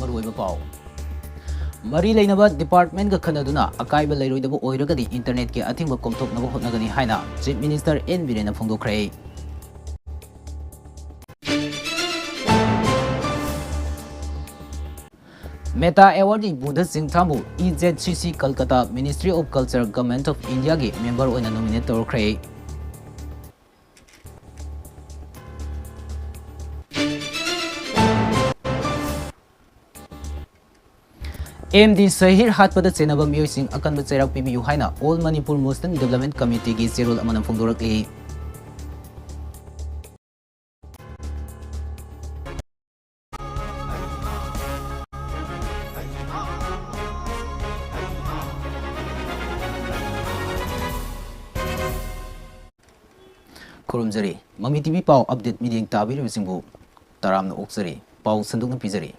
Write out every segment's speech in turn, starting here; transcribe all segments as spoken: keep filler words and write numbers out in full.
ꯃꯔꯨꯑꯣꯏꯕ ꯄꯥꯎ꯫ ꯃꯔꯤ ꯂꯩꯅꯕ departmentꯀ ꯈꯟꯅꯗꯨꯅ ꯑꯀꯥꯏꯕ ꯂꯩꯔꯣꯏꯗꯕ ꯑꯣꯏꯔꯒꯗꯤ internetꯀꯤ ꯑꯊꯤꯡꯕ ꯀꯣꯝꯊꯣꯛꯅꯕ ꯍꯣꯠꯅꯒꯅꯤ ꯍꯥꯏꯅ Chief Minister N ꯕꯤꯔꯦꯟꯅ ꯐꯣꯡꯗꯣꯛꯈ꯭ꯔꯦ꯫ META awardee Buddha ꯁꯤꯡ ꯊꯥꯃꯨ, E Z C C Kolkata, Ministry of Culture, Government of Indiaꯒꯤ member ꯑꯣꯏꯅ nominate ꯇꯧꯔꯛꯈ꯭ꯔꯦ꯫ ꯑꯦꯝ ꯗꯤ ꯁꯍꯤꯔ ꯍꯥꯠꯄꯗ ꯆꯦꯟꯅꯕ ꯃꯤꯑꯣꯏꯁꯤꯡ ꯑꯀꯟꯕ ꯆꯩꯔꯥꯛ ꯄꯤꯕꯤꯌꯨ ꯍꯥꯏꯅ All Manipur Muslim Development Committeeꯒꯤ ꯆꯦꯔꯣꯜ ꯑꯃꯅ ꯐꯣꯡꯗꯣꯔꯛꯂꯤ꯫ ꯈꯨꯔꯨꯝꯖꯔꯤ꯫ ꯃꯃꯤ ꯇꯤ ꯚꯤ ꯄꯥꯎ update ꯃꯤꯠꯌꯦꯡ ꯇꯥꯕꯤꯔꯤꯕꯁꯤꯡꯕꯨ ꯇꯔꯥꯝꯅ ꯑꯣꯛꯆꯔꯤ꯫ ꯄꯥꯎ ꯁꯟꯗꯣꯛꯅ ꯄꯤꯖꯔꯤ꯫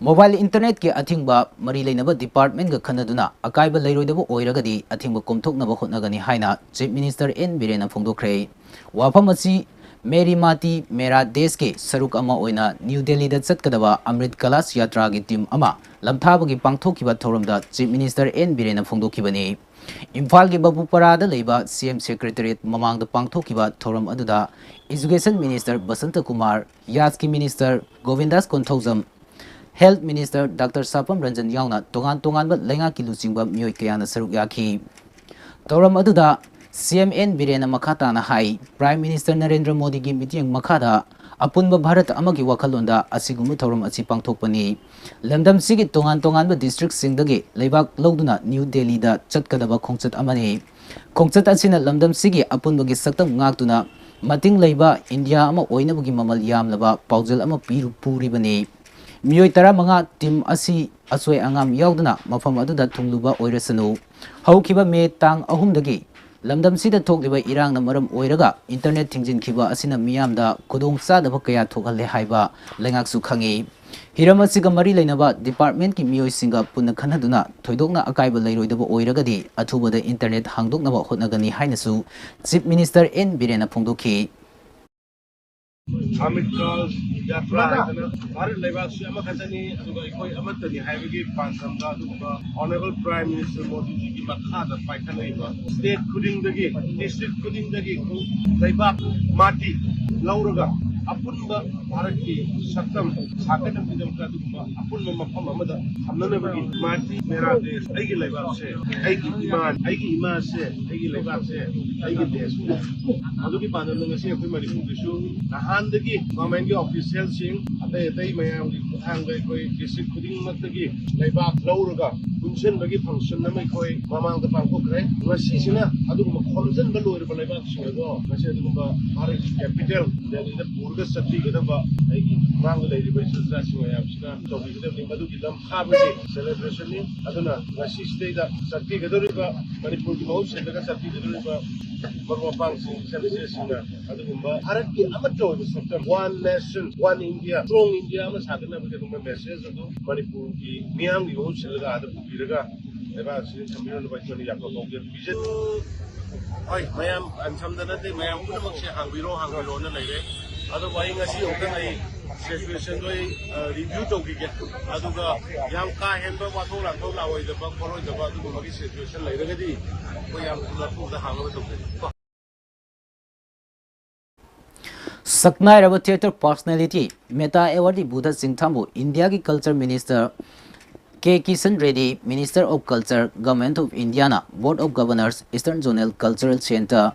Mobile internetꯀꯤ ꯑꯊꯤꯡꯕ ꯃꯔꯤ ꯂꯩꯅꯕ departmentꯀ ꯈꯟꯅꯗꯨꯅ ꯑꯀꯥꯏꯕ ꯂꯩꯔꯣꯏꯗꯕ ꯑꯣꯏꯔꯒꯗꯤ ꯑꯊꯤꯡꯕ ꯀꯣꯝꯊꯣꯛꯅꯕ ꯍꯣꯠꯅꯒꯅꯤ ꯍꯥꯏꯅ Chief Minister N ꯕꯤꯔꯦꯟꯅ ꯐꯣꯡꯗꯣꯛꯈ꯭ꯔꯦ꯫ ꯋꯥꯐꯝ ꯑꯁꯤ ꯃꯦꯔꯤ ꯃꯥꯇꯤ ꯃꯦꯔꯥ ꯗꯦꯁꯀꯤ ꯁꯔꯨꯛ ꯑꯃ ꯑꯣꯏꯅ ꯅ꯭ꯌꯨ ꯗꯦꯜꯂꯤꯗ ꯆꯠꯀꯗꯕ ꯑꯃ꯭ꯔꯤꯠ ꯀꯂꯥꯁ ꯌꯥꯇ꯭ꯔꯥꯒꯤ team ꯑꯃ ꯂꯝꯊꯥꯕꯒꯤ ꯄꯥꯡꯊꯣꯛꯈꯤꯕ ꯊꯧꯔꯝꯗ Chief Minister N ꯕꯤꯔꯦꯟꯅ ꯐꯣꯡꯗꯣꯛꯈꯤꯕꯅꯤ꯫ ꯏꯝꯐꯥꯜꯒꯤ ꯕꯕꯨꯄꯔꯥꯗ ꯂꯩꯕ C M Secretariat ꯃꯃꯥꯡꯗ ꯄꯥꯡꯊꯣꯛꯈꯤꯕ ꯊꯧꯔꯝ ꯑꯗꯨꯗ Education Minister Basanta Kumar, ꯌꯥꯁꯀꯤ Minister ꯒꯣꯕꯤꯟꯗꯥꯁ Konthoujam, Health Minister Doctor ꯁꯥꯄꯝ Ranjan ꯌꯥꯎꯅ ꯇꯣꯉꯥꯟ ꯇꯣꯉꯥꯟꯕ ꯂꯩꯉꯥꯛꯀꯤ ꯂꯨꯆꯤꯡꯕ ꯃꯤꯑꯣꯏ ꯀꯌꯥꯅ ꯁꯔꯨꯛ ꯌꯥꯈꯤ꯫ ꯊꯧꯔꯝ ꯑꯗꯨꯗ C M N ꯕꯤꯔꯦꯟꯅ ꯃꯈꯥ ꯇꯥꯅ ꯍꯥꯏ, Prime Minister ꯅꯔꯦꯟꯗ꯭ꯔ ꯃꯣꯗꯤꯒꯤ ꯃꯤꯠꯌꯦꯡ ꯃꯈꯥꯗ ꯑꯄꯨꯟꯕ ꯚꯥꯔꯠ ꯑꯃꯒꯤ ꯋꯥꯈꯜꯂꯣꯟꯗ ꯑꯁꯤꯒꯨꯝꯕ ꯊꯧꯔꯝ ꯑꯁꯤ ꯄꯥꯡꯊꯣꯛꯄꯅꯤ꯫ ꯂꯝꯗꯝꯁꯤꯒꯤ ꯇꯣꯉꯥꯟ ꯇꯣꯉꯥꯟꯕ districtꯁꯤꯡꯗꯒꯤ ꯂꯩꯕꯥꯛ ꯂꯧꯗꯨꯅ ꯅ꯭ꯌꯨ ꯗꯦꯜꯂꯤꯗ ꯆꯠꯀꯗꯕ ꯈꯣꯡꯆꯠ ꯑꯃꯅꯤ꯫ ꯈꯣꯡꯆꯠ ꯑꯁꯤꯅ ꯂꯝꯗꯝꯁꯤꯒꯤ ꯑꯄꯨꯟꯕꯒꯤ ꯁꯛꯇꯝ ꯉꯥꯛꯇꯨꯅ ꯃꯇꯤꯡ ꯂꯩꯕ ꯏꯟꯗꯤꯌꯥ ꯑꯃ ꯑꯣꯏꯅꯕꯒꯤ ꯃꯃꯜ ꯌꯥꯝꯂꯕ ꯄꯥꯎꯖꯦꯜ ꯑꯃ ꯄꯤꯔꯨ-, ꯄꯨꯔꯤꯕꯅꯤ꯫ ꯃꯤꯑꯣꯏ ꯇꯔꯥꯃꯉꯥ team ꯑꯁꯤ ꯑꯁꯣꯏ ꯑꯉꯥꯝ ꯌꯥꯎꯗꯅ ꯃꯐꯝ ꯑꯗꯨꯗ ꯊꯨꯡꯂꯨꯕ ꯑꯣꯏꯔꯁꯅꯨ꯫ ꯍꯧꯈꯤꯕ ꯃꯦ ꯇꯥꯡ ꯑꯍꯨꯝꯗꯒꯤ ꯂꯝꯗꯝꯁꯤꯗ ꯊꯣꯛꯂꯤꯕ ꯏꯔꯥꯡꯅ ꯃꯔꯝ ꯑꯣꯏꯔꯒ internet ꯊꯤꯡꯖꯤꯟꯈꯤꯕ ꯑꯁꯤꯅ ꯃꯤꯌꯥꯝꯗ ꯈꯨꯗꯣꯡꯆꯥꯗꯕ ꯀꯌꯥ ꯊꯣꯛꯍꯜꯂꯦ ꯍꯥꯏꯕ ꯂꯩꯉꯥꯛꯁꯨ ꯈꯪꯉꯤ꯫ ꯍꯤꯔꯝ ꯑꯁꯤꯒ ꯃꯔꯤ ꯂꯩꯅꯕ departmentꯀꯤ ꯃꯤꯑꯣꯏꯁꯤꯡꯒ ꯄꯨꯟꯅ ꯈꯟꯅꯗꯨꯅ ꯊꯣꯏꯗꯣꯛꯅ ꯑꯀꯥꯏꯕ ꯂꯩꯔꯣꯏꯗꯕ ꯑꯣꯏꯔꯒꯗꯤ ꯑꯊꯨꯕꯗ internet ꯍꯥꯡꯗꯣꯛꯅꯕ ꯍꯣꯠꯅꯒꯅꯤ ꯍꯥꯏꯅꯁꯨ Chief Minister N ꯕꯤꯔꯦꯟꯅ ꯐꯣꯡꯗꯣꯛꯈꯤ꯫ ꯑꯃꯤꯠ ꯀꯥꯜ ꯌꯥꯇ꯭ꯔꯥ ꯍꯥꯏꯗꯅ ꯚꯥꯔꯠ ꯂꯩꯕꯥꯛꯁꯤ ꯑꯃꯈꯛꯇꯅꯤ, ꯑꯗꯨꯒ ꯑꯩꯈꯣꯏ ꯑꯃꯠꯇꯅꯤ ꯍꯥꯏꯕꯒꯤ ꯄꯥꯟꯗꯝꯗ ꯑꯗꯨꯒꯨꯝꯕ Honourable Prime Minister ꯃꯣꯗꯤꯖꯤꯒꯤ ꯃꯈꯥꯗ ꯄꯥꯏꯈꯠꯂꯛꯏꯕ state ꯈꯨꯗꯤꯡꯗꯒꯤ, district ꯈꯨꯗꯤꯡꯗꯒꯤ ꯂꯩꯕꯥꯛ ꯃꯥꯇꯤ ꯂꯧꯔꯒ ꯑꯄꯨꯟꯕ ꯚꯥꯔꯠꯀꯤ ꯁꯛꯇꯝ ꯁꯥꯒꯠꯅꯕꯒꯤꯗꯃꯛꯇ ꯑꯗꯨꯒꯨꯝꯕ ꯑꯄꯨꯟꯕ ꯃꯐꯝ ꯑꯃꯗ ꯊꯝꯅꯅꯕꯒꯤ ꯃꯥꯇꯤ ꯃꯦꯔꯥ ꯗꯦꯁ, ꯑꯩꯒꯤ ꯂꯩꯕꯥꯛꯁꯦ, ꯑꯩꯒꯤ ꯏꯃꯥ, ꯑꯩꯒꯤ ꯏꯃꯥꯁꯦ, ꯑꯩꯒꯤ ꯂꯩꯕꯥꯛꯁꯦ, ꯑꯩꯒꯤ ꯗꯦꯁꯅꯤ꯫ ꯑꯗꯨꯒꯤ ꯄꯥꯟꯗꯝꯗ ꯉꯁꯤ ꯑꯩꯈꯣꯏ ꯃꯅꯤꯄꯨꯔꯗꯁꯨ ꯅꯍꯥꯟꯗꯒꯤ government ꯀꯤ official ꯁꯤꯡ, ꯑꯇꯩ ꯑꯇꯩ ꯃꯌꯥꯝꯒꯤ ꯈꯨꯠꯊꯥꯡꯗ ꯑꯩꯈꯣꯏ district ꯈꯨꯗꯤꯡꯃꯛꯇꯒꯤ ꯂꯩꯕꯥꯛ ꯂꯧꯔꯒ ꯄꯨꯟꯁꯤꯟꯕꯒꯤ function ꯑꯃ ꯑꯩꯈꯣꯏ ꯃꯃꯥꯡꯗ ꯄꯥꯡꯊꯣꯛꯈ꯭ꯔꯦ꯫ ꯉꯁꯤꯁꯤꯅ ꯑꯗꯨꯒꯨꯝꯕ ꯈꯣꯝꯖꯤꯟꯕ ꯂꯣꯏꯔꯕ ꯂꯩꯕꯥꯛꯁꯤꯡ ꯑꯗꯣ ꯉꯁꯤ ꯑꯗꯨꯒꯨꯝꯕ ꯚꯥꯔꯠꯀꯤ capital ꯗꯦꯜꯂꯤꯗ ꯄꯨꯔꯒ ꯆꯠꯄꯤꯒꯗꯕ ꯑꯩꯒꯤ ꯃꯥꯡꯗ ꯂꯩꯔꯤꯕ ꯏꯆꯥ ꯏꯆꯥꯁꯤꯡ ꯃꯌꯥꯝꯁꯤꯅ ꯇꯧꯕꯤꯒꯗꯕꯅꯤ꯫ ꯃꯗꯨꯒꯤ ꯂꯝ ꯈꯥꯕꯒꯤ celebration ꯅꯤ꯫ ꯑꯗꯨꯅ ꯉꯁꯤ ꯁꯤꯗꯩꯗ ꯆꯠꯄꯤꯒꯗꯧꯔꯤꯕ, ꯃꯅꯤꯄꯨꯔꯒꯤ ꯃꯍꯨꯠ ꯁꯤꯜꯂꯒ ꯆꯠꯄꯤꯒꯗꯧꯔꯤꯕ ꯃꯔꯨꯞ ꯃꯄꯥꯡꯁꯤꯡ, ꯏꯆꯟ ꯏꯆꯦꯁꯤꯡꯅ ꯑꯗꯨꯒꯨꯝꯕ ꯚꯥꯔꯠꯀꯤ ꯑꯃꯠꯇ ꯑꯣꯏꯕ ꯁꯛꯇꯝ, one nation, one India, strong India ꯑꯃ ꯁꯥꯒꯠꯅꯕꯒꯤ ꯑꯗꯨꯒꯨꯝꯕ message ꯑꯗꯨ ꯃꯅꯤꯄꯨꯔꯒꯤ ꯃꯤꯌꯥꯝꯒꯤ ꯃꯍꯨꯠ ꯁꯤꯜꯂꯒ ꯑꯥꯗ ꯄꯨꯕꯤꯔꯒ ꯂꯩꯕꯥꯛ ꯑꯁꯤꯗ ꯊꯝꯕꯤꯔꯝꯂꯕ ꯑꯩꯈꯣꯏꯅ ꯌꯥꯝꯅ ꯄꯥꯎꯖꯦꯜ ꯄꯤꯖꯩ꯫ ꯍꯣꯏ, ꯃꯌꯥꯝ ꯑꯟꯁꯝꯗ ꯅꯠꯇꯦ, ꯃꯌꯥꯝ ꯄꯨꯝꯅꯃꯛꯁꯦ ꯍꯥꯡꯕꯤꯔꯣ, ꯍꯥꯡꯕꯤꯔꯣꯅ ꯂꯩꯔꯦ꯫ ꯑꯗꯨꯕꯨ ꯑꯩ ꯉꯁꯤ ꯑꯃꯨꯛꯇꯪ ꯑꯩ situation ꯗꯣ ꯑꯩ, ꯑ, review ꯇꯧꯈꯤꯒꯦ꯫ ꯑꯗꯨꯒ ꯌꯥꯝ ꯀꯥ ꯍꯦꯟꯕ ꯋꯥꯊꯣꯛ ꯂꯥꯟꯊꯣꯛ ꯂꯥꯛꯑꯣꯏꯗꯕ ꯈꯣꯠꯂꯣꯏꯗꯕ ꯑꯗꯨꯒꯨꯝꯕꯒꯤ situation ꯂꯩꯔꯒꯗꯤ ꯑꯩꯈꯣꯏ ꯌꯥꯝ ꯊꯨꯅ ꯊꯨꯅ ꯍꯥꯡꯅꯕ ꯇꯧꯖꯒꯦ꯫ ꯁꯛꯅꯥꯏꯔꯕ theatre personality ꯃꯦꯇꯥ ꯑꯦꯋꯥꯔꯗꯤ ꯕꯨꯙ ꯆꯤꯡꯊꯥꯝꯕꯨ ꯏꯟꯗꯤꯌꯥꯒꯤ culture minister K Kishan Reddy, Minister of Culture, Government of India ꯅ Board of Governors, Eastern Zonal Cultural Centre,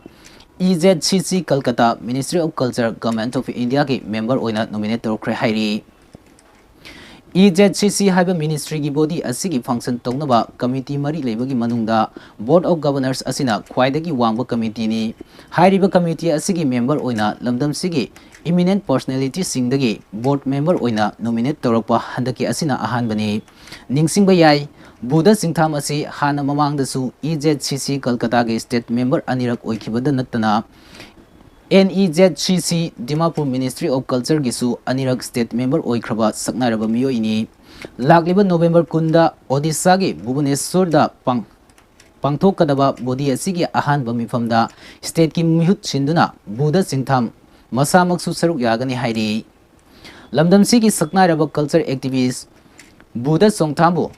E Z C C, Kolkata, Ministry of Culture, Government of India ꯒꯤ member ꯑꯣꯏꯅ nominate ꯇꯧꯔꯛꯈ꯭ꯔꯦ ꯍꯥꯏꯔꯤ꯫ E Z C C ꯍꯥꯏꯕ ministry ꯒꯤ body ꯑꯁꯤꯒꯤ function ꯇꯧꯅꯕ committee ꯃꯔꯤ ꯂꯩꯕꯒꯤ ꯃꯅꯨꯡꯗ Board of Governors ꯑꯁꯤꯅ ꯈ꯭ꯋꯥꯏꯗꯒꯤ ꯋꯥꯡꯕ committee ꯅꯤ꯫ ꯍꯥꯏꯔꯤꯕ committee ꯑꯁꯤꯒꯤ member ꯑꯣꯏꯅ ꯂꯝꯗꯝꯁꯤꯒꯤ eminent personality ꯁꯤꯡꯗꯒꯤ board member ꯑꯣꯏꯅ nominate ꯇꯧꯔꯛꯄ ꯍꯟꯗꯛꯀꯤ ꯑꯁꯤꯅ ꯑꯍꯥꯟꯕꯅꯤ꯫ ꯅꯤꯡꯁꯤꯡꯕ ꯌꯥꯏ, ꯕꯨꯙ ꯆꯤꯡꯊꯥꯝ ꯑꯁꯤ ꯍꯥꯟꯅ ꯃꯃꯥꯡꯗꯁꯨ E Z C C ꯀꯜꯀꯇꯥꯒꯤ state member ꯑꯅꯤꯔꯛ ꯑꯣꯏꯈꯤꯕꯗ ꯅꯠꯇꯅ, N E Z C C Dimapur Ministry of Culture ꯒꯤꯁꯨ ꯑꯅꯤꯔꯛ state member ꯑꯣꯏꯈ꯭ꯔꯕ ꯁꯛꯅꯥꯏꯔꯕ ꯃꯤꯑꯣꯏꯅꯤ꯫ ꯂꯥꯛꯂꯤꯕ November ꯀꯨꯟꯗ ꯑꯣꯗꯤꯁꯥꯒꯤ ꯚꯨꯕꯅꯦꯁ꯭ꯋꯔꯗ ꯄꯥꯡ-, ꯄꯥꯡꯊꯣꯛꯀꯗꯕ body ꯑꯁꯤꯒꯤ ꯑꯍꯥꯟꯕ ꯃꯤꯐꯝꯗ state ꯀꯤ ꯃꯤꯍꯨꯠ ꯁꯤꯟꯗꯨꯅ ꯕꯨꯙ ꯆꯤꯡꯊꯥꯝ ꯃꯁꯥꯃꯛꯁꯨ ꯁꯔꯨꯛ ꯌꯥꯒꯅꯤ ꯍꯥꯏꯔꯤ꯫ ꯂꯝꯗꯝꯁꯤꯒꯤ ꯁꯛꯅꯥꯏꯔꯕ culture activist Buddha ꯆꯣꯡꯊꯥꯝꯕꯨ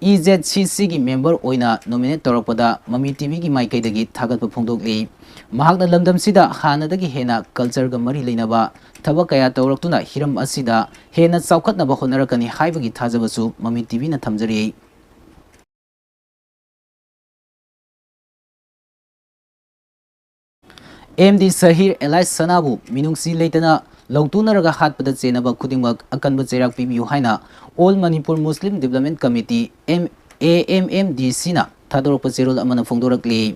E Z C Cꯒꯤ member ꯑꯣꯏꯅ nominate ꯇꯧꯔꯛꯄꯗ ꯃꯃꯤ TVꯒꯤ ꯃꯥꯏꯀꯩꯗꯒꯤ ꯊꯥꯒꯠꯄ ꯐꯣꯡꯗꯣꯛꯂꯤ꯫ ꯃꯍꯥꯛꯅ ꯂꯝꯗꯝꯁꯤꯗ ꯍꯥꯟꯅꯗꯒꯤ ꯍꯦꯟꯅ cultureꯒ ꯃꯔꯤ ꯂꯩꯅꯕ ꯊꯕꯛ ꯀꯌꯥ ꯇꯧꯔꯛꯇꯨꯅ ꯍꯤꯔꯝ ꯑꯁꯤꯗ ꯍꯦꯟꯅ ꯆꯥꯎꯈꯠꯅꯕ ꯍꯣꯠꯅꯔꯛꯀꯅꯤ ꯍꯥꯏꯕꯒꯤ ꯊꯥꯖꯕꯁꯨ ꯃꯃꯤ TVꯅ ꯊꯝꯖꯔꯤ꯫ M D ꯁꯍꯤꯔ alias ꯁꯅꯥꯕꯨ ꯃꯤꯅꯨꯡꯁꯤ ꯂꯩꯇꯅ ꯂꯧꯇꯨꯅꯔꯒ ꯍꯥꯠꯄꯗ ꯆꯦꯟꯅꯕ ꯈꯨꯗꯤꯡꯃꯛ ꯑꯀꯟꯕ ꯆꯩꯔꯥꯛ ꯄꯤꯕꯤꯌꯨ ꯍꯥꯏꯅ All Manipur Muslim Development Committee, M-, A M M D Cꯅ ꯊꯥꯗꯣꯔꯛꯄ ꯆꯦꯔꯣꯜ ꯑꯃꯅ ꯐꯣꯡꯗꯣꯔꯛꯂꯤ꯫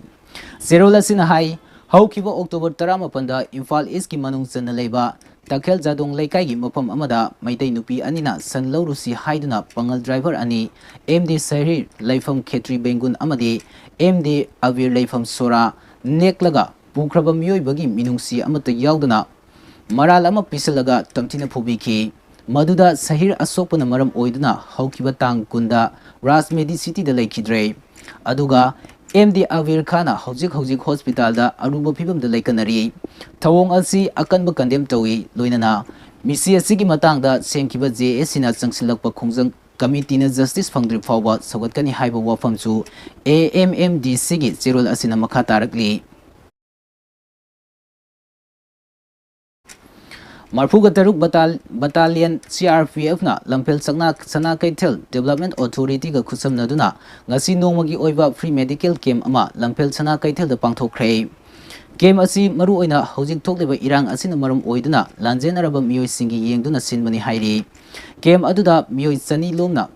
ꯆꯦꯔꯣꯜ ꯑꯁꯤꯅ ꯍꯥꯏ, ꯍꯧꯈꯤꯕ October ꯇꯔꯥꯃꯥꯄꯟꯗ ꯏꯝꯐꯥꯜ Eastꯀꯤ ꯃꯅꯨꯡ ꯆꯟꯅ ꯂꯩꯕ ꯇꯈꯦꯜ ꯖꯥꯗꯣꯡ ꯂꯩꯀꯥꯏꯒꯤ ꯃꯐꯝ ꯑꯃꯗ ꯃꯩꯇꯩ ꯅꯨꯄꯤ ꯑꯅꯤꯅ ꯁꯟ ꯂꯧꯔꯨꯁꯤ ꯍꯥꯏꯗꯨꯅ ꯄꯥꯡꯒꯜ driver ꯑꯅꯤ, M D ꯁꯍꯤꯔ ꯂꯩꯐꯝ ꯈꯦꯇ꯭ꯔꯤ ꯕꯦꯡꯒꯨꯟ ꯑꯃꯗꯤ M D ꯑꯕꯤꯔ ꯂꯩꯐꯝ ꯁꯣꯔꯥ, ꯅꯦꯛꯂꯒ ꯄꯨꯈ꯭ꯔꯕ ꯃꯤꯑꯣꯏꯕꯒꯤ ꯃꯤꯅꯨꯡꯁꯤ ꯑꯃꯠꯇ ꯌꯥꯎꯗꯅ ꯃꯔꯥꯜ ꯑꯃ ꯄꯤꯁꯤꯜꯂꯒ ꯇꯝꯊꯤꯅ ꯐꯨꯕꯤꯈꯤ꯫ ꯃꯗꯨꯗ ꯁꯍꯤꯔ ꯑꯁꯣꯛꯄꯅ ꯃꯔꯝ ꯑꯣꯏꯗꯨꯅ ꯍꯧꯈꯤꯕ ꯇꯥꯡ ꯀꯨꯟꯗ ꯔꯥꯖ ꯃꯦꯗꯤ ꯁꯤꯇꯤꯗ ꯂꯩꯈꯤꯗ꯭ꯔꯦ꯫ ꯑꯗꯨꯒ M D ꯑꯕꯤꯔ ꯈꯥꯟꯅ ꯍꯧꯖꯤꯛ ꯍꯧꯖꯤꯛ ꯍꯣꯁꯄꯤꯇꯥꯜꯗ ꯑꯔꯨꯕ ꯐꯤꯕꯝꯗ ꯂꯩꯀꯠꯅꯔꯤ꯫ ꯊꯧꯑꯣꯡ ꯑꯁꯤ ꯑꯀꯟꯕ condemn ꯇꯧꯏ, ꯂꯣꯏꯅꯅ ꯃꯤꯁꯤ ꯑꯁꯤꯒꯤ ꯃꯇꯥꯡꯗ ꯁꯦꯝꯈꯤꯕ J A Cꯅ ꯆꯪꯁꯤꯜꯂꯛꯄ ꯈꯣꯡꯖꯪ committeeꯅ justice ꯐꯪꯗ꯭ꯔꯤ ꯐꯥꯎꯕ ꯁꯧꯒꯠꯀꯅꯤ ꯍꯥꯏꯕ ꯋꯥꯐꯝꯁꯨ A M M D Cꯒꯤ ꯆꯦꯔꯣꯜ ꯑꯁꯤꯅ ꯃꯈꯥ ꯇꯥꯔꯛꯂꯤ꯫ ꯃꯔꯐꯨꯒ ꯇꯔꯨꯛ ꯕꯇꯥꯜ-, Battalion C R P Fꯅ ꯂꯝꯐꯦꯜ ꯆꯛꯅꯥ-, ꯁꯅꯥ ꯀꯩꯊꯦꯜ Development Authorityꯒ ꯈꯨꯠꯁꯝꯅꯗꯨꯅ ꯉꯁꯤ ꯅꯣꯡꯃꯒꯤ ꯑꯣꯏꯕ free medical camp ꯑꯃ ꯂꯝꯐꯦꯜ ꯁꯅꯥ ꯀꯩꯊꯦꯜꯗ ꯄꯥꯡꯊꯣꯛꯈ꯭ꯔꯦ꯫ Camp ꯑꯁꯤ ꯃꯔꯨꯑꯣꯏꯅ ꯍꯧꯖꯤꯛ ꯊꯣꯛꯂꯤꯕ ꯏꯔꯥꯡ ꯑꯁꯤꯅ ꯃꯔꯝ ꯑꯣꯏꯗꯨꯅ ꯂꯥꯟꯖꯦꯟꯅꯔꯕ ꯃꯤꯑꯣꯏꯁꯤꯡꯒꯤ ꯌꯦꯡꯗꯨꯅ ꯁꯤꯟꯕꯅꯤ ꯍꯥꯏꯔꯤ꯫ Camp ꯑꯗꯨꯗ ꯃꯤꯑꯣꯏ ꯆꯅꯤ ꯂꯣꯝꯅ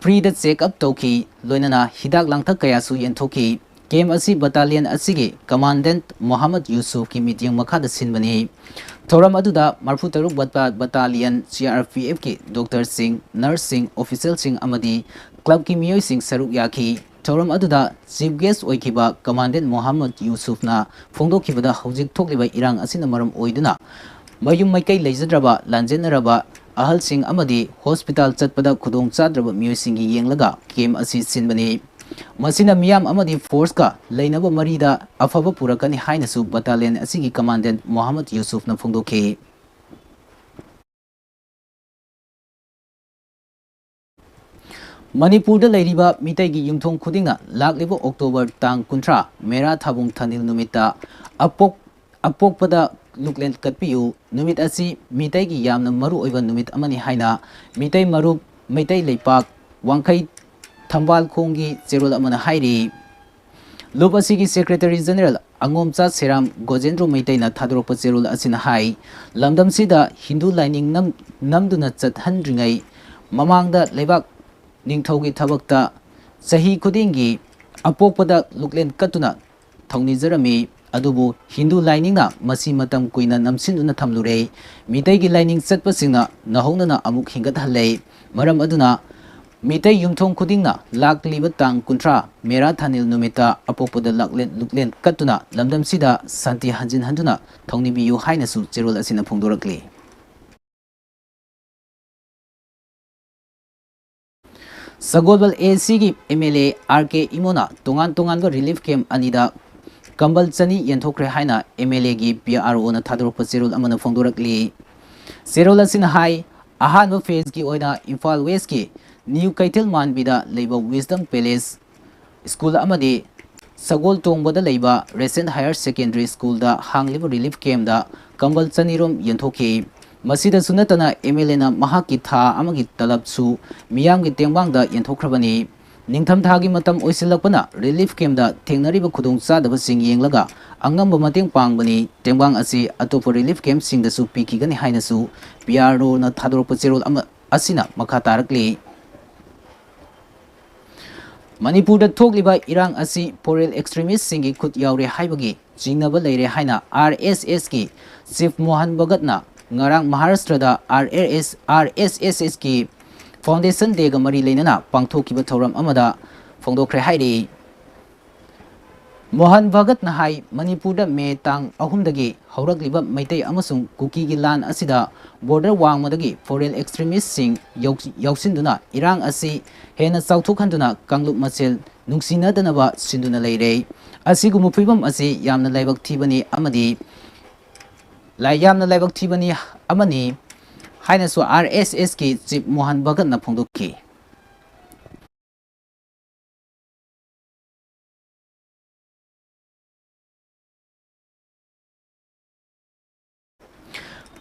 freeꯗ check up ꯇꯧꯈꯤ, ꯂꯣꯏꯅꯅ ꯍꯤꯗꯥꯛ ꯂꯥꯡꯊꯛ ꯀꯌꯥꯁꯨ ꯌꯦꯟꯊꯣꯛꯈꯤ꯫ Camp ꯑꯁꯤ battalion ꯑꯁꯤꯒꯤ commandant ꯃꯣꯍꯝꯃꯗ ꯌꯨꯁꯨꯐꯀꯤ ꯃꯤꯠꯌꯦꯡ ꯃꯈꯥꯗ ꯁꯤꯟꯕꯅꯤ꯫ ꯊꯧꯔꯝ ꯑꯗꯨꯗ ꯃꯔꯐꯨ ꯇꯔꯨꯛ ꯕꯇꯥ-, Battalion C R P Fꯀꯤ doctorꯁꯤꯡ, nurseꯁꯤꯡ, officerꯁꯤꯡ ꯑꯃꯗꯤ clubꯀꯤ ꯃꯤꯑꯣꯏꯁꯤꯡ ꯁꯔꯨꯛ ꯌꯥꯈꯤ꯫ ꯊꯧꯔꯝ ꯑꯗꯨꯗ chief guest ꯑꯣꯏꯈꯤꯕ commandant ꯃꯣꯍꯝꯃꯗ ꯌꯨꯁꯨꯐꯅ ꯐꯣꯡꯗꯣꯛꯈꯤꯕꯗ, ꯍꯧꯖꯤꯛ ꯊꯣꯛꯂꯤꯕ ꯏꯔꯥꯡ ꯑꯁꯤꯅ ꯃꯔꯝ ꯑꯣꯏꯗꯨꯅ ꯃꯌꯨꯝ ꯃꯩꯀꯩ ꯂꯩꯖꯗ꯭ꯔꯕ, ꯂꯥꯟꯖꯦꯟꯅꯔꯕ ꯑꯍꯜꯁꯤꯡ ꯑꯃꯗꯤ hospital ꯆꯠꯄꯗ ꯈꯨꯗꯣꯡ ꯆꯥꯗ꯭ꯔꯕ ꯃꯤꯑꯣꯏꯁꯤꯡꯒꯤ ꯌꯦꯡꯂꯒ camp ꯑꯁꯤ ꯁꯤꯟꯕꯅꯤ꯫ ꯃꯁꯤꯅ ꯃꯤꯌꯥꯝ ꯑꯃꯗꯤ ꯐꯣꯔꯁꯀ ꯂꯩꯅꯕ ꯃꯔꯤꯗ ꯑꯐꯕ ꯄꯨꯔꯛꯀꯅꯤ ꯍꯥꯏꯅꯁꯨ ꯕꯇꯥꯂꯤꯌꯟ ꯑꯁꯤꯒꯤ ꯀꯃꯥꯟꯗꯦꯟꯠ ꯃꯣꯍꯝꯃꯗ ꯌꯨꯁꯨꯐꯅ ꯐꯣꯡꯗꯣꯛꯈꯤ꯫ ꯃꯅꯤꯄꯨꯔꯗ ꯂꯩꯔꯤꯕ ꯃꯤꯇꯩꯒꯤ ꯌꯨꯝꯊꯣꯡ ꯈꯨꯗꯤꯡꯅ ꯂꯥꯛꯂꯤꯕ ꯑꯣꯛꯇꯣꯕꯔ ꯇꯥꯡ ꯀꯨꯟꯊ꯭ꯔꯥ, ꯃꯦꯔꯥ ꯊꯥꯕꯨꯡ ꯊꯥꯅꯤꯜ ꯅꯨꯃꯤꯠꯇ ꯑꯄꯣꯛ-, ꯑꯄꯣꯛꯄꯗ ꯂꯨꯛꯂꯦꯟ ꯀꯠꯄꯤꯌꯨ꯫ ꯅꯨꯃꯤꯠ ꯑꯁꯤ ꯃꯤꯇꯩꯒꯤ ꯌꯥꯝꯅ ꯃꯔꯨ ꯑꯣꯏꯕ ꯅꯨꯃꯤꯠ ꯑꯃꯅꯤ ꯍꯥꯏꯅ ꯃꯤꯇꯩ ꯃꯔꯨꯞ, ꯃꯩꯇꯩ ꯂꯩꯄꯥꯛ, ꯋꯥꯡꯈꯩ ꯊꯝꯕꯥꯜꯈꯣꯡꯒꯤ ꯆꯦꯔꯣꯜ ꯑꯃꯅ ꯍꯥꯏꯔꯤ꯫ ꯂꯨꯞ ꯑꯁꯤꯒꯤ ꯁꯦꯀ꯭ꯔꯦꯇꯔꯤ ꯖꯦꯅꯔꯦꯜ ꯑꯉꯣꯝꯆꯥ ꯁꯦꯔꯥꯝ ꯒꯣꯖꯦꯟꯗ꯭ꯔꯣ ꯃꯩꯇꯩꯅ ꯊꯥꯗꯣꯔꯛꯄ ꯆꯦꯔꯣꯜ ꯑꯁꯤꯅ ꯍꯥꯏ, ꯂꯝꯗꯝꯁꯤꯗ ꯍꯤꯟꯗꯨ ꯂꯥꯏꯅꯤꯡ ꯅꯝ-, ꯅꯝꯗꯨꯅ ꯆꯠꯍꯟꯗ꯭ꯔꯤꯉꯩ ꯃꯃꯥꯡꯗ ꯂꯩꯕꯥꯛ ꯅꯤꯡꯊꯧꯒꯤ ꯊꯕꯛꯇ ꯆꯍꯤ ꯈꯨꯗꯤꯡꯒꯤ ꯑꯄꯣꯛꯄꯗ ꯂꯨꯛꯂꯦꯟ ꯀꯠꯇꯨꯅ ꯊꯧꯅꯤꯖꯔꯝꯃꯤ꯫ ꯑꯗꯨꯕꯨ ꯍꯤꯟꯗꯨ ꯂꯥꯏꯅꯤꯡꯅ ꯃꯁꯤ ꯃꯇꯝ ꯀꯨꯏꯅ ꯅꯝꯁꯤꯟꯗꯨꯅ ꯊꯝꯂꯨꯔꯦ꯫ ꯃꯤꯇꯩꯒꯤ ꯂꯥꯏꯅꯤꯡ ꯆꯠꯄꯁꯤꯡꯅ ꯅꯧꯍꯧꯅꯅ ꯑꯃꯨꯛ ꯍꯤꯡꯒꯠꯍꯜꯂꯦ꯫ ꯃꯔꯝ ꯑꯗꯨꯅ ꯃꯤꯇꯩ ꯌꯨꯝꯊꯣꯡ ꯈꯨꯗꯤꯡꯅ ꯂꯥꯛꯂꯤꯕ ꯇꯥꯡ ꯀꯨꯟꯊ꯭ꯔꯥ ꯃꯦꯔꯥ ꯊꯥꯅꯤꯜ ꯅꯨꯃꯤꯠꯇ ꯑꯄꯣꯛꯄꯗ ꯂꯥꯛꯂꯦꯟ-, ꯂꯨꯛꯂꯦꯟ ꯀꯠꯇꯨꯅ ꯂꯝꯗꯝꯁꯤꯗ ꯁꯥꯟꯇꯤ ꯍꯟꯖꯤꯟꯍꯟꯗꯨꯅ ꯊꯧꯅꯤꯕꯤꯌꯨ ꯍꯥꯏꯅꯁꯨ ꯆꯦꯔꯣꯜ ꯑꯁꯤꯅ ꯐꯣꯡꯗꯣꯔꯛꯂꯤ꯫ ꯁꯒꯣꯜꯕꯜ ꯑꯦ ꯁꯤꯒꯤ ꯑꯦꯝ ꯑꯦꯜ ꯑꯦ ꯑꯥꯔ ꯀꯦ ꯏꯃꯣꯅ ꯇꯣꯉꯥꯟ ꯇꯣꯉꯥꯟꯕ ꯔꯤꯂꯤꯐ ꯀꯦꯝꯞ ꯑꯅꯤꯗ ꯀꯝꯕꯜ ꯆꯅꯤ ꯌꯦꯟꯊꯣꯛꯈ꯭ꯔꯦ ꯍꯥꯏꯅ ꯑꯦꯝ ꯑꯦꯜ ꯑꯦꯒꯤ ꯄꯤ ꯑꯥꯔ ꯑꯣꯅ ꯊꯥꯗꯣꯔꯛꯄ ꯆꯦꯔꯣꯜ ꯑꯃꯅ ꯐꯣꯡꯗꯣꯔꯛꯂꯤ꯫ ꯆꯦꯔꯣꯜ ꯑꯁꯤꯅ ꯍꯥꯏ, ꯑꯍꯥꯟꯕ ꯐꯦꯖꯀꯤ ꯑꯣꯏꯅ ꯏꯝꯐꯥꯜ ꯋꯦꯁꯀꯤ ꯅ꯭ꯌꯨ ꯀꯩꯊꯦꯜ ꯃꯥꯟꯕꯤꯗ ꯂꯩꯕ ꯋꯤꯁꯗꯝ ꯄꯦꯂꯦꯁ ꯁ꯭ꯀꯨꯜ ꯑꯃꯗꯤ ꯁꯒꯣꯜ ꯇꯣꯡꯕꯗ ꯂꯩꯕ ꯔꯦꯁꯦꯟ ꯍꯥꯌꯔ ꯁꯦꯀꯦꯟꯗꯔꯤ ꯁ꯭ꯀꯨꯜꯗ ꯍꯥꯡꯂꯤꯕ ꯔꯤꯂꯤꯐ ꯀꯦꯝꯞꯗ ꯀꯝꯕꯜ ꯆꯅꯤꯔꯣꯝ ꯌꯦꯟꯊꯣꯛꯈꯤ꯫ ꯃꯁꯤꯗꯁꯨ ꯅꯠꯇꯅ ꯑꯦꯝ ꯑꯦꯜ ꯑꯦꯅ ꯃꯍꯥꯛꯀꯤ ꯊꯥ ꯑꯃꯒꯤ ꯇꯂꯕꯁꯨ ꯃꯤꯌꯥꯝꯒꯤ ꯇꯦꯡꯕꯥꯡꯗ ꯌꯦꯟꯊꯣꯛꯈ꯭ꯔꯕꯅꯤ꯫ ꯅꯤꯡꯊꯝꯊꯥꯒꯤ ꯃꯇꯝ ꯑꯣꯏꯁꯤꯜꯂꯛꯄꯅ ꯔꯤꯂꯤꯐ ꯀꯦꯝꯞꯗ ꯊꯦꯡꯅꯔꯤꯕ ꯈꯨꯗꯣꯡꯆꯥꯗꯕꯁꯤꯡ ꯌꯦꯡꯂꯒ ꯑꯉꯝꯕ ꯃꯇꯦꯡ ꯄꯥꯡꯕꯅꯤ꯫ ꯇꯦꯡꯕꯥꯡ ꯑꯁꯤ ꯑꯇꯣꯞꯄ ꯔꯤꯂꯤꯐ ꯀꯦꯝꯞꯁꯤꯡꯗꯁꯨ ꯄꯤꯈꯤꯒꯅꯤ ꯍꯥꯏꯅꯁꯨ ꯄꯤ ꯑꯥꯔ ꯑꯣꯅ ꯊꯥꯗꯣꯔꯛꯄ ꯆꯦꯔꯣꯜ ꯑꯃ ꯑꯁꯤꯅ ꯃꯈꯥ ꯇꯥꯔꯛꯂꯤ꯫ ꯃꯅꯤꯄꯨꯔꯗ ꯊꯣꯛꯂꯤꯕ ꯏꯔꯥꯡ ꯑꯁꯤ ꯐꯣꯔꯦꯟ ꯑꯦꯛꯁꯇ꯭ꯔꯤꯃꯤꯁꯁꯤꯡꯒꯤ ꯈꯨꯠ ꯌꯥꯎꯔꯦ ꯍꯥꯏꯕꯒꯤ ꯆꯤꯡꯅꯕ ꯂꯩꯔꯦ ꯍꯥꯏꯅ ꯑꯥꯔ ꯑꯦꯁ ꯑꯦꯁꯀꯤ ꯆꯤꯐ ꯃꯣꯍꯟ ꯚꯒꯠꯅ ꯉꯔꯥꯡ ꯃꯍꯥꯔꯥꯁꯇ꯭ꯔꯗ ꯑꯥꯔ ꯑꯦꯁ, ꯑꯥꯔ ꯑꯦꯁ ꯑꯦꯁ ꯑꯦꯁꯀꯤ ꯐꯥꯎꯟꯗꯦꯁꯟ ꯗꯦꯒ ꯃꯔꯤ ꯂꯩꯅꯅ ꯄꯥꯡꯊꯣꯛꯈꯤꯕ ꯊꯧꯔꯝ ꯑꯃꯗ ꯐꯣꯡꯗꯣꯛꯈ꯭ꯔꯦ ꯍꯥꯏꯔꯤ꯫ ꯃꯣꯍꯟ ꯚꯒꯠꯅ ꯍꯥꯏ, ꯃꯅꯤꯄꯨꯔꯗ ꯃꯦ ꯇꯥꯡ ꯑꯍꯨꯝꯗꯒꯤ ꯍꯧꯔꯛꯂꯤꯕ ꯃꯩꯇꯩ ꯑꯃꯁꯨꯡ ꯀꯨꯀꯤꯒꯤ ꯂꯥꯟ ꯑꯁꯤꯗ ꯕꯣꯔꯗꯔ ꯋꯥꯡꯃꯗꯒꯤ ꯐꯣꯔꯦꯟ ꯑꯦꯛꯁꯇ꯭ꯔꯤꯃꯤꯁꯁꯤꯡ ꯌꯧ-, ꯌꯥꯎꯁꯤꯟꯗꯨꯅ ꯏꯔꯥꯡ ꯑꯁꯤ ꯍꯦꯟꯅ ꯆꯥꯎꯊꯣꯛꯍꯟꯗꯨꯅ ꯀꯥꯡꯂꯨꯞ ꯃꯁꯦꯜ ꯅꯨꯡꯁꯤꯅꯗꯅꯕ ꯁꯤꯟꯗꯨꯅ ꯂꯩꯔꯦ꯫ ꯑꯁꯤꯒꯨꯝꯕ ꯐꯤꯕꯝ ꯑꯁꯤ ꯌꯥꯝꯅ ꯂꯥꯏꯕꯛ ꯊꯤꯕꯅꯤ ꯑꯃꯗꯤ ꯂꯥꯏ-, ꯌꯥꯝꯅ ꯂꯥꯏꯕꯛ ꯊꯤꯕꯅꯤ ꯑꯃꯅꯤ ꯍꯥꯏꯅꯁꯨ ꯑꯥꯔ ꯑꯦꯁ ꯑꯦꯁꯀꯤ ꯆꯤꯐ ꯃꯣꯍꯟ ꯚꯒꯠꯅ ꯐꯣꯡꯗꯣꯛꯈꯤ꯫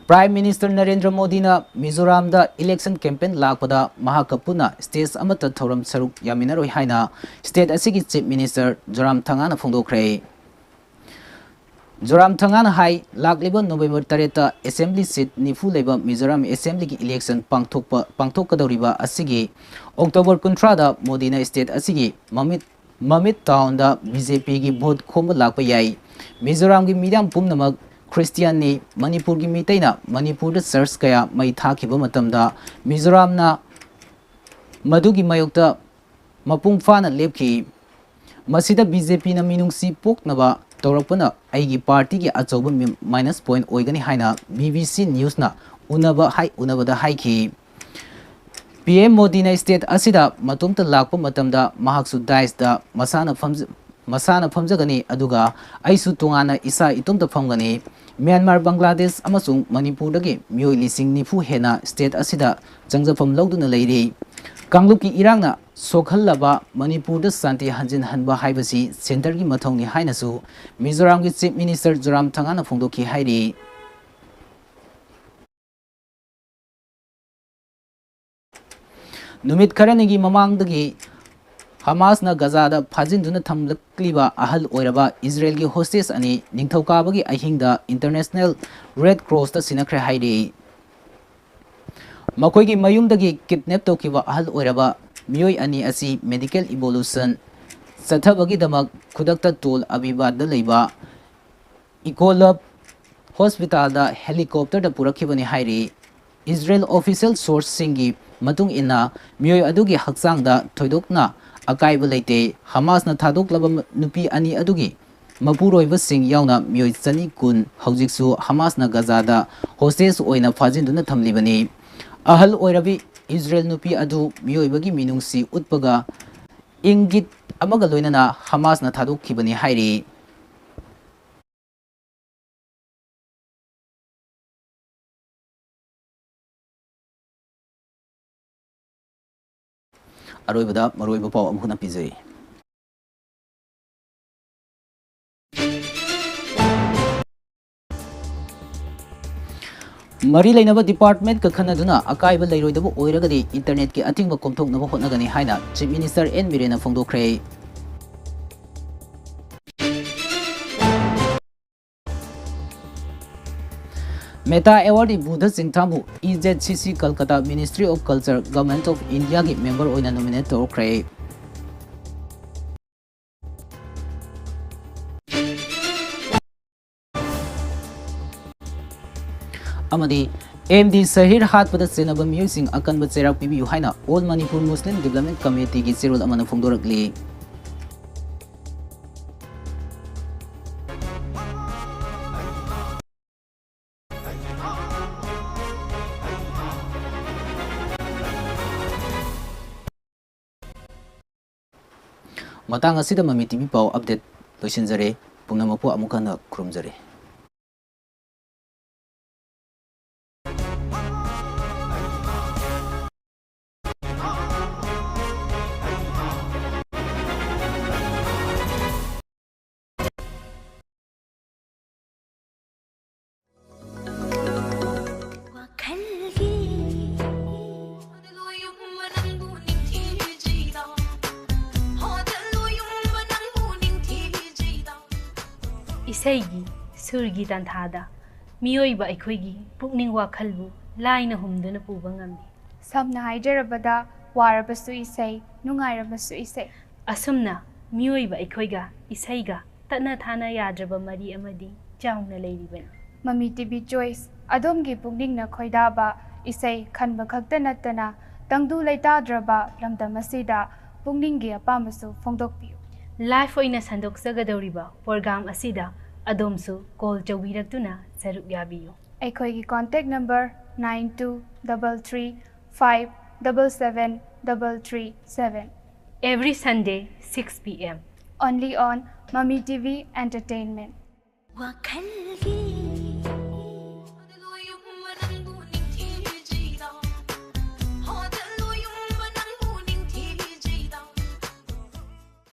ꯄ꯭ꯔꯥꯏꯝ ꯃꯤꯅꯤꯁꯇꯔ ꯅꯔꯦꯟꯗ꯭ꯔ ꯃꯣꯗꯤꯅ ꯃꯤꯖꯣꯔꯥꯝꯗ ꯏꯂꯦꯛꯁꯟ ꯀꯦꯝꯄꯦꯟ ꯂꯥꯛꯄꯗ ꯃꯍꯥꯛꯀ ꯄꯨꯟꯅ ꯁ꯭ꯇꯦꯠ ꯑꯃꯠꯇ ꯊꯧꯔꯝ ꯁꯔꯨꯛ ꯌꯥꯃꯤꯟꯅꯔꯣꯏ ꯍꯥꯏꯅ ꯁ꯭ꯇꯦꯠ ꯑꯁꯤꯒꯤ ꯆꯤꯐ ꯃꯤꯅꯤꯁꯇꯔ ꯖꯣꯔꯥꯝ ꯊꯪꯒꯥꯅ ꯐꯣꯡꯗꯣꯛꯈ꯭ꯔꯦ꯫ ꯖꯣꯔꯥꯝ ꯊꯪꯒꯥꯅ ꯍꯥꯏ, ꯂꯥꯛꯂꯤꯕ ꯅꯣꯕꯦꯝꯕꯔ ꯇꯔꯦꯠꯇ ꯑꯦꯁꯦꯝꯕ꯭ꯂꯤ ꯁꯤꯠ ꯅꯤꯐꯨ ꯂꯩꯕ ꯃꯤꯖꯣꯔꯥꯝ ꯑꯦꯁꯦꯝꯕ꯭ꯂꯤꯒꯤ ꯏꯂꯦꯛꯁꯟ ꯄꯥꯡꯊꯣꯛꯄ, ꯄꯥꯡꯊꯣꯛꯀꯗꯧꯔꯤꯕ ꯑꯁꯤꯒꯤ ꯑꯣꯛꯇꯣꯕꯔ ꯀꯨꯟꯊ꯭ꯔꯥꯗ ꯃꯣꯗꯤꯅ ꯁ꯭ꯇꯦꯠ ꯑꯁꯤꯒꯤ ꯃꯃꯤꯠ, ꯃꯃꯤꯠ ꯇꯥꯎꯟꯗ ꯕꯤ ꯖꯦ ꯄꯤꯒꯤ ꯚꯣꯠ ꯈꯣꯝꯕ ꯂꯥꯛꯄ ꯌꯥꯏ꯫ ꯃꯤꯖꯣꯔꯥꯝꯒꯤ ꯃꯤꯌꯥꯝ ꯄꯨꯝꯅꯃꯛ ꯈ꯭ꯔꯤꯁꯇꯤꯌꯥꯟꯅꯤ꯫ ꯃꯅꯤꯄꯨꯔꯒꯤ ꯃꯤꯇꯩꯅ ꯃꯅꯤꯄꯨꯔꯗ ꯆꯔꯆ ꯀꯌꯥ ꯃꯩ ꯊꯥꯈꯤꯕ ꯃꯇꯝꯗ ꯃꯤꯖꯣꯔꯥꯝꯅ ꯃꯗꯨꯒꯤ ꯃꯥꯌꯣꯛꯇ ꯃꯄꯨꯡ ꯐꯥꯅ ꯂꯦꯞꯈꯤ꯫ ꯃꯁꯤꯗ ꯕꯤ ꯖꯦ ꯄꯤꯅ ꯃꯤꯅꯨꯡꯁꯤ ꯄꯣꯛꯅꯕ ꯇꯧꯔꯛꯄꯅ ꯑꯩꯒꯤ ꯄꯥꯔꯇꯤꯒꯤ ꯑꯆꯧꯕ ꯃꯤ-, ꯃꯥꯏꯅꯁ ꯄꯣꯏꯟꯠ ꯑꯣꯏꯒꯅꯤ ꯍꯥꯏꯅ ꯕꯤ ꯕꯤ ꯁꯤ ꯅ꯭ꯌꯨꯁꯅ ꯎꯅꯕ ꯍꯥꯏ-, ꯎꯅꯕꯗ ꯍꯥꯏꯈꯤ꯫ ꯄꯤ ꯑꯦꯝ ꯃꯣꯗꯤꯅ ꯁ꯭ꯇꯦꯠ ꯑꯁꯤꯗ ꯃꯇꯣꯝꯇ ꯂꯥꯛꯄ ꯃꯇꯝꯗ ꯃꯍꯥꯛꯁꯨ ꯗꯥꯏꯁꯇ ꯃꯁꯥꯅ ꯐꯝꯖ-, ꯃꯁꯥꯅ ꯐꯝꯖꯒꯅꯤ, ꯑꯗꯨꯒ ꯑꯩꯁꯨ ꯇꯣꯉꯥꯟꯅ ꯏꯁꯥ ꯏꯇꯣꯝꯇ ꯐꯝꯒꯅꯤ꯫ ꯃ꯭ꯌꯥꯟꯃꯥꯔ, ꯕꯪꯒ꯭ꯂꯥꯗꯦꯁ ꯑꯃꯁꯨꯡ ꯃꯅꯤꯄꯨꯔꯗꯒꯤ ꯃꯤꯑꯣꯏ ꯂꯤꯁꯤꯡ ꯅꯤꯐꯨ ꯍꯦꯟꯅ ꯁ꯭ꯇꯦꯠ ꯑꯁꯤꯗ ꯆꯪꯖꯐꯝ ꯂꯧꯗꯨꯅ ꯂꯩꯔꯤ꯫ ꯀꯥꯡꯂꯨꯞꯀꯤ ꯏꯔꯥꯡꯅ ꯁꯣꯛꯍꯜꯂꯕ ꯃꯅꯤꯄꯨꯔꯗ ꯁꯥꯟꯇꯤ ꯍꯟꯖꯤꯟꯍꯟꯕ ꯍꯥꯏꯕꯁꯤ ꯁꯦꯟꯇꯔꯒꯤ ꯃꯊꯧꯅꯤ ꯍꯥꯏꯅꯁꯨ ꯃꯤꯖꯣꯔꯥꯝꯒꯤ ꯆꯤꯐ ꯃꯤꯅꯤꯁꯇꯔ ꯖꯣꯔꯥꯝ ꯊꯪꯒꯥꯅ ꯐꯣꯡꯗꯣꯛꯈꯤ ꯍꯥꯏꯔꯤ꯫ ꯅꯨꯃꯤꯠ ꯈꯔꯅꯤꯒꯤ ꯃꯃꯥꯡꯗꯒꯤ ꯍꯃꯥꯁꯅ ꯒꯖꯥꯗ ꯐꯥꯖꯤꯟꯗꯨꯅ ꯊꯝꯂꯛꯂꯤꯕ ꯑꯍꯜ ꯑꯣꯏꯔꯕ ꯏꯖꯔꯦꯜꯒꯤ ꯍꯣꯁꯇꯦꯖ ꯑꯅꯤ ꯅꯤꯡꯊꯧꯀꯥꯕꯒꯤ ꯑꯍꯤꯡꯗ ꯏꯟꯇꯔꯅꯦꯁꯅꯦꯜ ꯔꯦꯗ ꯀ꯭ꯔꯣꯁꯇ ꯁꯤꯟꯅꯈ꯭ꯔꯦ ꯍꯥꯏꯔꯤ꯫ ꯃꯈꯣꯏꯒꯤ ꯃꯌꯨꯝꯗꯒꯤ ꯀꯤꯗꯅꯦꯞ ꯇꯧꯈꯤꯕ ꯑꯍꯜ ꯑꯣꯏꯔꯕ ꯃꯤꯑꯣꯏ ꯑꯅꯤ ꯑꯁꯤ ꯃꯦꯗꯤꯀꯦꯜ ꯏꯚꯣꯂꯨꯁꯟ ꯆꯠꯊꯕꯒꯤꯗꯃꯛ ꯈꯨꯗꯛꯇ ꯇꯣꯜ ꯑꯕꯤꯕꯥꯗ ꯂꯩꯕ ꯏꯀꯣꯂꯕ ꯍꯣꯁꯄꯤꯇꯥꯜꯗ ꯍꯦꯂꯤꯀꯣꯞꯇꯔꯗ ꯄꯨꯔꯛꯈꯤꯕꯅꯤ ꯍꯥꯏꯔꯤ꯫ ꯏꯖꯔꯦꯜ ꯑꯣꯐꯤꯁꯤꯌꯦꯜ ꯁꯣꯔꯁꯁꯤꯡꯒꯤ ꯃꯇꯨꯡ ꯏꯟꯅ, ꯃꯤꯑꯣꯏ ꯑꯗꯨꯒꯤ ꯍꯛꯆꯥꯡꯗ ꯊꯣꯏꯗꯣꯛꯅ ꯑꯀꯥꯏꯕ ꯂꯩꯇꯦ꯫ ꯍꯃꯥꯁꯅ ꯊꯥꯗꯣꯛꯂꯕ ꯅꯨꯄꯤ ꯑꯅꯤ ꯑꯗꯨꯒꯤ ꯃꯄꯨꯔꯣꯏꯕꯁꯤꯡ ꯌꯥꯎꯅ ꯃꯤꯑꯣꯏ ꯆꯅꯤ ꯀꯨꯟ ꯍꯧꯖꯤꯛꯁꯨ ꯍꯃꯥꯁꯅ ꯒꯖꯥꯗ ꯍꯣꯁꯇꯦꯖ ꯑꯣꯏꯅ ꯐꯥꯖꯤꯟꯗꯨꯅ ꯊꯝꯂꯤꯕꯅꯤ꯫ ꯑꯍꯜ ꯑꯣꯏꯔꯕꯤ ꯏꯖꯔꯦꯜ ꯅꯨꯄꯤ ꯑꯗꯨ ꯃꯤꯑꯣꯏꯕꯒꯤ ꯃꯤꯅꯨꯡꯁꯤ ꯎꯠꯄꯒ ꯏꯪꯒꯤꯠ ꯑꯃꯒ ꯂꯣꯏꯅꯅ ꯍꯃꯥꯁꯅ ꯊꯥꯗꯣꯛꯈꯤꯕꯅꯤ ꯍꯥꯏꯔꯤ꯫ ꯑꯔꯣꯏꯕꯗ ꯃꯔꯨꯑꯣꯏꯕ ꯄꯥꯎ ꯑꯃꯨꯛ ꯍꯟꯅ ꯄꯤꯖꯔꯤ꯫ ꯃꯔꯤ ꯂꯩꯅꯕ ꯗꯤꯄꯥꯔꯠꯃꯦꯟꯠꯀ ꯈꯟꯅꯗꯨꯅ ꯑꯀꯥꯏꯕ ꯂꯩꯔꯣꯏꯗꯕ ꯑꯣꯏꯔꯒꯗꯤ ꯏꯟꯇꯔꯅꯦꯠꯀꯤ ꯑꯊꯤꯡꯕ ꯀꯣꯝꯊꯣꯛꯅꯕ ꯍꯣꯠꯅꯒꯅꯤ ꯍꯥꯏꯅ ꯆꯤꯐ ꯃꯤꯅꯤꯁꯇꯔ ꯑꯦꯟ ꯕꯤꯔꯦꯟꯅ ꯐꯣꯡꯗꯣꯛꯈ꯭ꯔꯦ꯫ ꯃꯦꯇꯥ ꯑꯦꯋꯥꯔꯗꯤ ꯕꯨꯙ ꯆꯤꯡꯊꯥꯝꯕꯨ E Z C C Kolkata ministry of culture, government of ꯏꯟꯗꯤꯌꯥꯒꯤ ꯃꯦꯝꯕꯔ ꯑꯣꯏꯅ ꯅꯣꯃꯤꯅꯦꯠ ꯇꯧꯔꯛꯈ꯭ꯔꯦ꯫ ꯑꯃꯗꯤ ꯑꯦꯝ ꯗꯤ ꯁꯍꯤꯔ ꯍꯥꯠꯄꯗ ꯆꯦꯟꯅꯕ ꯃꯤꯑꯣꯏꯁꯤꯡ ꯑꯀꯟꯕ ꯆꯩꯔꯥꯛ ꯄꯤꯕꯤꯌꯨ ꯍꯥꯏꯅ ꯑꯣꯜ ꯃꯅꯤꯄꯨꯔ ꯃꯨꯁꯂꯤꯝ ꯗꯤꯕ꯭ꯂꯞꯃꯦꯟꯠ ꯀꯃꯤꯇꯤꯒꯤ ꯆꯦꯔꯣꯜ ꯑꯃꯅ ꯐꯣꯡꯗꯣꯔꯛꯂꯤ꯫ ꯃꯇꯥꯡ ꯑꯁꯤꯗ ꯃꯃꯤ ꯇꯤ ꯚꯤ ꯄꯥꯎ ꯑꯞꯗꯦꯠ ꯂꯣꯏꯁꯤꯟꯖꯔꯦ꯫ ꯄꯨꯝꯅꯃꯛꯄꯨ ꯑꯃꯨꯛ ꯍꯟꯅ ꯈꯨꯔꯨꯝꯖꯔꯤ꯫ ꯋꯥꯈꯜꯒꯤ ꯏꯁꯩꯒꯤ ꯁꯨꯔꯒꯤ ꯇꯥꯟꯊꯥꯗ ꯃꯤꯑꯣꯏꯕ ꯑꯩꯈꯣꯏꯒꯤ ꯄꯨꯛꯅꯤꯡ ꯋꯥꯈꯜꯕꯨ ꯂꯥꯏꯅ ꯍꯨꯝꯗꯨꯅ ꯄꯨꯕ ꯉꯝꯃꯤ꯫ ꯁꯝꯅ ꯍꯥꯏꯖꯔꯕꯗ, ꯋꯥꯔꯕꯁꯨ ꯏꯁꯩ, ꯅꯨꯡꯉꯥꯏꯔꯕꯁꯨ ꯏꯁꯩ꯫ ꯑꯁꯨꯝꯅ ꯃꯤꯑꯣꯏꯕ ꯑꯩꯈꯣꯏꯒ ꯏꯁꯩꯒ ꯇꯠꯅ ꯊꯥꯅ ꯌꯥꯗ꯭ꯔꯕ ꯃꯔꯤ ꯑꯃꯗꯤ ꯆꯥꯎꯅ ꯂꯩꯔꯤꯕꯅꯤ꯫ ꯃꯃꯤ ꯇꯤ ꯚꯤ ꯆꯣꯏꯁ, ꯑꯗꯣꯝꯒꯤ ꯄꯨꯛꯅꯤꯡꯅ ꯈꯣꯏꯗꯥꯕ ꯏꯁꯩ ꯈꯟꯕ ꯈꯛꯇ ꯅꯠꯇꯅ, ꯇꯪꯗꯨ ꯂꯩꯇꯥꯗ꯭ꯔꯕ ꯂꯝꯗꯝ ꯑꯁꯤꯗ ꯄꯨꯛꯅꯤꯡꯒꯤ ꯑꯄꯥꯝꯕꯁꯨ ꯐꯣꯡꯗꯣꯛꯄꯤꯌꯨ꯫ ꯂꯥꯏꯚ ꯑꯣꯏꯅ ꯁꯟꯗꯣꯛꯆꯒꯗꯧꯔꯤꯕ ꯄ꯭ꯔꯣꯒ꯭ꯔꯥꯝ ꯑꯁꯤꯗ ꯑꯗꯣꯝꯁꯨ ꯀꯣꯜ ꯇꯧꯕꯤꯔꯛꯇꯨꯅ ꯁꯔꯨꯛ ꯌꯥꯕꯤꯌꯨ꯫ ꯑꯩꯈꯣꯏꯒꯤ contact number nine two double three five double seven double three seven꯫ Every Sunday, six p.m. Only on Mami T V Entertainment. ꯋꯥꯈꯜꯒꯤ